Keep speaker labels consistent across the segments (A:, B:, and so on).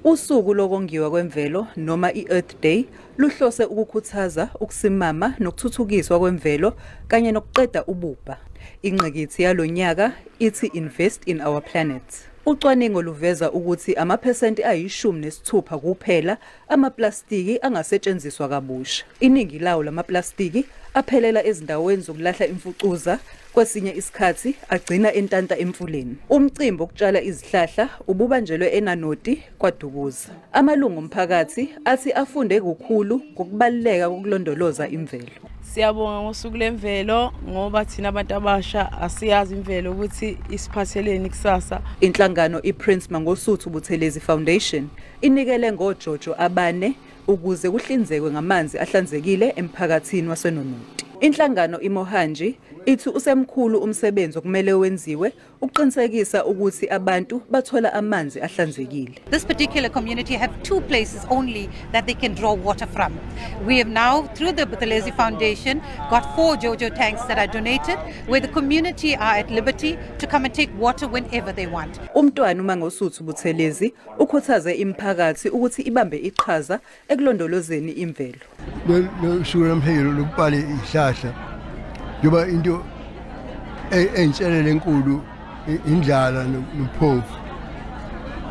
A: Usuku lokongiwa kwemvelo noma i-Earth Day luhlose ukukhuthaza ukusimama nokuthuthukiswa kwemvelo kanye nokuqeda ububha. Ingqikithi yalonyaka ithi "Invest in our planet". Ucwaningo luveza ukuthi amaphesenti ayi-16 kuphela amaplastiki angasetshenziswa kabusha. Iningi lawo lamaplastiki aphelela ezindaweni zokulahla imfucuza, kwesinye isikhathi agcina entanta emfuleni. Umcimbi wokutshala izihlahla ububanjelwe eNanoti, KwaDukuza. Amalungu omphakathi athi afunde kukhulu ngokubaluleka kokulondoloza imvelo.
B: Siyabonga ngosuku lemvelo ngoba thina abantu abasha asiyazi imvelo ukuthi isiphatheleni kusasa.
A: Inhlangano iPrince Mangosuthu Buthelezi Foundation inikele ngojojo abane ukuze kuhlinzekwe ngamanzi ahlanzekile emphakathini waseNonoti. Inhlangano iMohanji ithi usemkhulu umsebenzi okumele wenziwe ukuqinisekisa ukuthi abantu bathola amanzi ahlanzekile.
C: This particular community have two places only that they can draw water from. We have now, through the Buthelezi Foundation, got 4 Jojo tanks that are donated, where the community are at liberty to come and take water whenever they want.
A: Umntwana uMangosuthu Buthelezi ukhuthaze imiphakathi ukuthi ibambe iqhaza ekulondolozeni imvelo.
D: Lo suku namhlanje lokutshala izihlahla, njengoba into eyinselele enkulu indlala nobuphofu.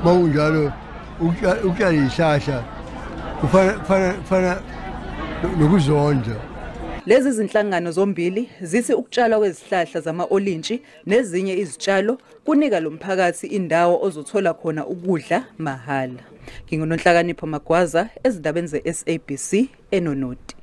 D: Makunjalo, ukutshala izihlahla kufana nokuzondla.
A: Lezi zinhlangano zombili zithi ukutshalwa kwezihlahla zama-olintshi nezinye izitshalo kunika lo mphakathi indawo ozothola khona ukudla mahhala. NginguNonhlakanipho Magwaza ezindabeni ze-SABC eNonoti.